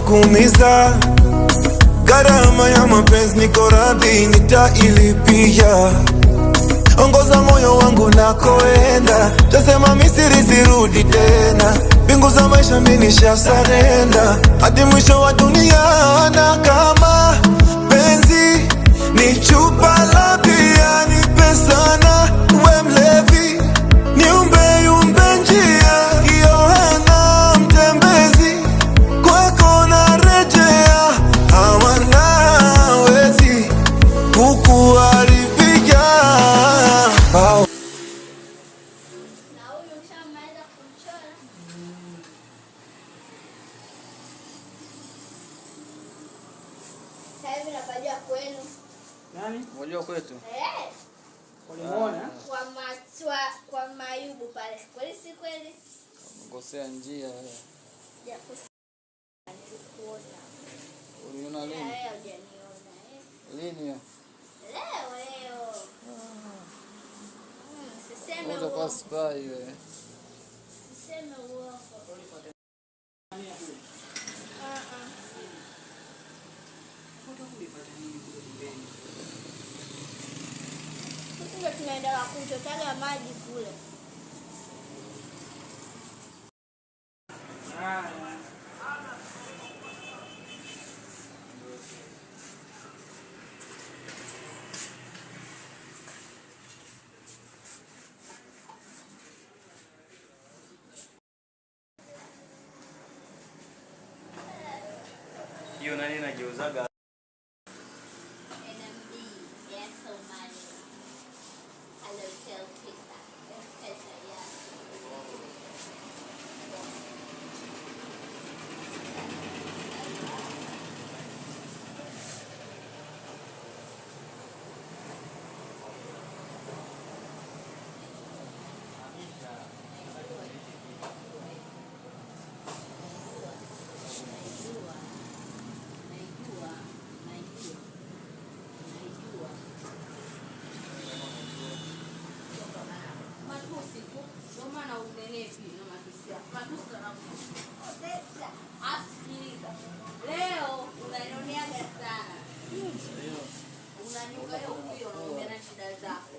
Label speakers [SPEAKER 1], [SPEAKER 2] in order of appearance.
[SPEAKER 1] kuumiza. Gharama ya mapenzi niko radhi nitailipia. Ongoza moyo wangu nakoenda, tasema Misri sirudi tena. Mbingu za maisha mimi nishasarenda, hadi mwisho wa dunia. Na kama penzi ni chupa la bia, nipe sana, we mlevi, niumbe yumbe njia, Kiohana mtembezi, kwako narejea, hawanawezi kukuharibia. Bao.
[SPEAKER 2] Na huyu ushamaliza kumchora? Sasa hivi napajua kwenu.
[SPEAKER 3] Nani?
[SPEAKER 4] Unajua kwetu?
[SPEAKER 2] Eh,
[SPEAKER 3] Ulimuona?
[SPEAKER 2] kwa matwa kwa Mayubu pale. Kweli si kweli?
[SPEAKER 4] Kosea njia.
[SPEAKER 2] Sijakosea. Nilikuona.
[SPEAKER 4] Uliona
[SPEAKER 2] Ila
[SPEAKER 4] lini?
[SPEAKER 2] wewe hujaniona eh.
[SPEAKER 4] Lini hiyo?
[SPEAKER 2] Leo leo. Siseme
[SPEAKER 4] Utakuwa
[SPEAKER 2] uongo.
[SPEAKER 4] spy wewe.
[SPEAKER 2] Siseme uongo. Ah ah.
[SPEAKER 3] Ulipata nini kule pembeni?
[SPEAKER 2] Sisi ndo tunaenda kuchotaga maji kule.
[SPEAKER 3] Haya.
[SPEAKER 5] Hiyo nani inageuzaga
[SPEAKER 2] NMB, Airtel Money, Halotel Pesa, M-Pesa, yeah. Naijua, naijua, naijua.
[SPEAKER 6] Matusi tu, ndio maana unenepi na matusi yako. Matusi ndo yanakuotesha. Alafu sikiliza. Leo unanioneaga sana. Unanyuka hiyo kuyo unaongea na shida zako.